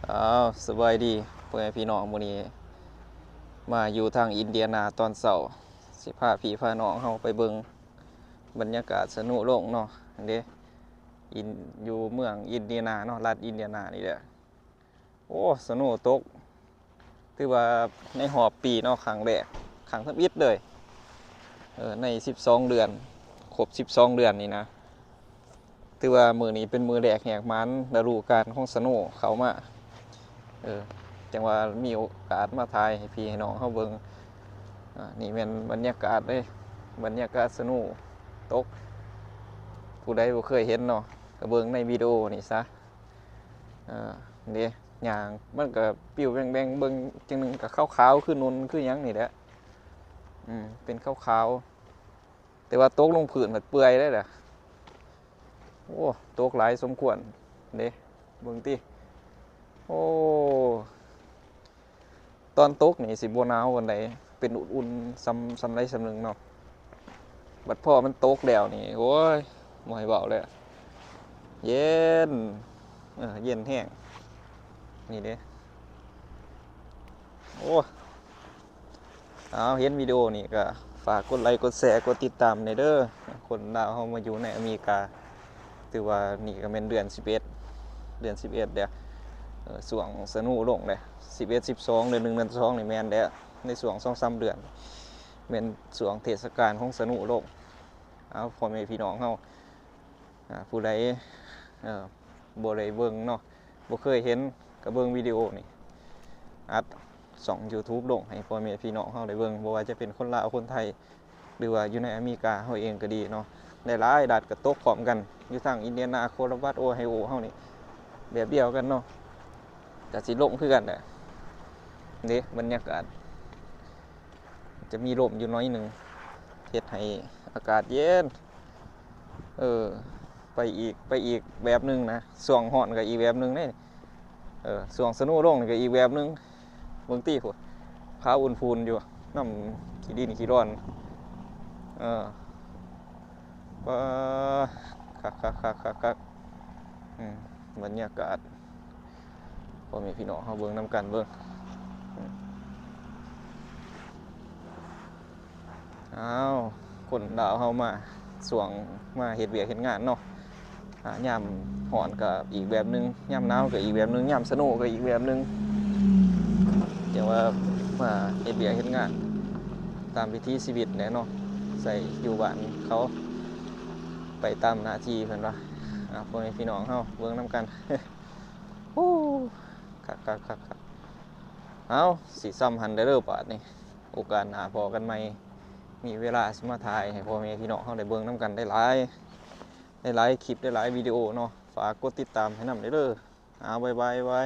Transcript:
ອ້າວ ສະບາຍດີພໍ່ແມ່ພີ່ນ້ອງ, ມື້ນີ້ມາຢູ່ທາງອິນເດຍນາຕອນເຊົ້າ ຊິພາພີ່ພານ້ອງເຮົາໄປເບິ່ງບັນຍາກາດສະໜູລົງເນາະ ເດ້ ອິນ ຢູ່ເມືອງອິນເດຍນາເນາະ ລັດອິນເດຍນານີ້ແຫຼະ. ໂອ້ ສະໜູຕົກ ຖືວ່າໃນຮອບປີເນາະ ຄັ້ງແລກ ຄັ້ງທຳອິດເລີຍ ເອີ ໃນສິບສອງເດືອນ ຄົບສິບສອງເດືອນນີ້ນະ. ຖືວ່າມື້ນີ້ເປັນມື້ແລກແຫກໝານ ລະດູການຂອງສະໂນເຂົ້າມາ ເອີ ຈັ່ງວ່າມີໂອກາດມາຖ່າຍໃຫ້ພີ່ໃຫ້ນ້ອງເຮົາເບິ່ງ. ອາ ນີ້ແມ່ນບັນຍາກາດເດ້ ບັນຍາກາດສະໂນຕົກ. ຜູ້ໃດບໍ່ເຄີຍເຫັນເນາະ ກໍເບິ່ງໃນວິດີໂອນີ້ຊະ. ເອີ ເດ້ ຍ່າງມັນກໍປິວແວ່ງໆ ເບິ່ງຈັ່ງໜຶ່ງກໍຂາວໆ ຄືໜຸ່ນຄືຫຍັງນີ້ແຫຼະ. ອືມ ເປັນຂາວໆ ແຕ່ວ່າຕົກລົງພື້ນພັດເປື່ອຍເດ້ລະ. ໂອ້ ຕົກຫຼາຍສົມຄວນເດ້ ເບິ່ງຕິ. ໂອ້ ຕອນຕົກນີ້ຊິບໍ່ໜາວປານໃດ ເປັນອຸ່ນໆ ສ່ຳ ສ່ຳໃດສ່ຳໜຶ່ງເນາະ. ບັດພໍມັນຕົກແລ້ວນີ້ ໂອ້ຍ ບໍ່ໃຫ້ເວົ້າແລ້ວ ເຢັນ ເອີ ເຢັນແຮງ ນີ້ເດ້. ໂອ້ ເອົາ ເຫັນວິດີໂອນີ້ກໍຝາກກົດໄລກົດແຊກົດຕິດຕາມແດ່ເດີ. ຄົນລາວເຮົາມາຢູ່ໃນອາເມລິກາ ຖືວ່ານີ້ກໍແມ່ນເດືອນສິບເອັດ ເດືອນສິບເອັດແລ້ວ ເອີ ຊ່ວງສະໜູລົງເດ້ ສິບເອັດ ສິບສອງ ເດືອນໜຶ່ງ ເດືອນສອງນີ້ແມ່ນແລ້ວ. ໃນຊ່ວງສອງສາມເດືອນ ແມ່ນຊ່ວງເທດສະການຂອງສະໜູລົງ. ເອົາ ພໍ່ແມ່ພີ່ນ້ອງເຮົາ ອາ ຜູ້ໃດ ເອີ ບໍ່ໄດ້ເບິ່ງເນາະ ບໍ່ເຄີຍເຫັນ ກໍເບິ່ງວິດີໂອນີ້ ອັດຊ່ອງຢູທູບລົງໃຫ້ພໍ່ແມ່ພີ່ນ້ອງເຮົາໄດ້ເບິ່ງ ບໍ່ວ່າຈະເປັນຄົນລາວ ຄົນໄທ ຫຼືວ່າຢູ່ໃນອາເມລິກາເຮົາເອງກໍດີເນາະ. ຫຼາຍໆລັດກໍຕົກພ້ອມກັນ ຢູ່ທາງອິນເດຍນາ ໂຄໂລຣາໂດ ໂອໄຮໂອເຮົານີ້ ແບບດຽວກັນເນາະ. ກໍຊິລົງຄືກັນແຫຼະ ເດ້ ບັນຍາກາດ ຈະມີລົມຢູ່ໜ້ອຍໜຶ່ງ ເຮັດໃຫ້ອາກາດເຢັນ. ເອີ ໄປອີກ ໄປອີກແບບໜຶ່ງນະ ຊ່ວງຮ້ອນກໍອີກແບບໜຶ່ງເດ້. ເອີ ຊ່ວງສະໂນລົງນີ້ກໍອີກແບບໜຶ່ງ ເບິ່ງຕິພຸ້ນ ຂາວອຸ່ນພຸ່ນຢູ່ ນ້ຳຂີ້ດິນຂີ້ດອນ. ເອີ ປາ ຄັກໆໆໆໆ ອືມ ບັນຍາກາດ ພໍ່ແມ່ພີ່ນ້ອງເຮົາເບິ່ງນຳກັນເບິ່ງ. ອ້າວ ຄົນລາວເຮົາມາ ຊ່ວງມາເຮັດວຽກເຮັດງານເນາະ ອາ ຍາມຮ້ອນກໍອີກແບບໜຶ່ງ ຍາມໜາວກໍອີກແບບໜຶ່ງ ຍາມສະໂນກໍອີກແບບໜຶ່ງ. ຈັ່ງວ່າມາເຮັດວຽກເຮັດງານຕາມວິຖີຊີວິດແຫຼະເນາະ ໃສ່ຢູ່ບ້ານເຂົາ ໄປຕາມໜ້າທີ່ເພິ່ນວ່າ. ອາ ພໍ່ແມ່ພີ່ນ້ອງເຮົາເບິ່ງນຳກັນ. ໂອ້ ຄັກໆໆໆ ເອົາ ຊິຊ່ຳຫັ້ນເດີບາດນີ້ ໂອກາດໜ້າພໍ້ກັນໃໝ່ ມີເວລາຊິມາຖ່າຍໃຫ້ພໍ່ແມ່ພີ່ນ້ອງເຮົາໄດ້ເບິ່ງນຳກັນຫຼາຍໆ ຫຼາຍໆຄລິບ ຫຼາຍໆວິດີໂອເນາະ. ຝາກກົດຕິດຕາມໃຫ້ນຳເດີ. ເອົາ ບາຍບາຍ ບາຍບາຍ.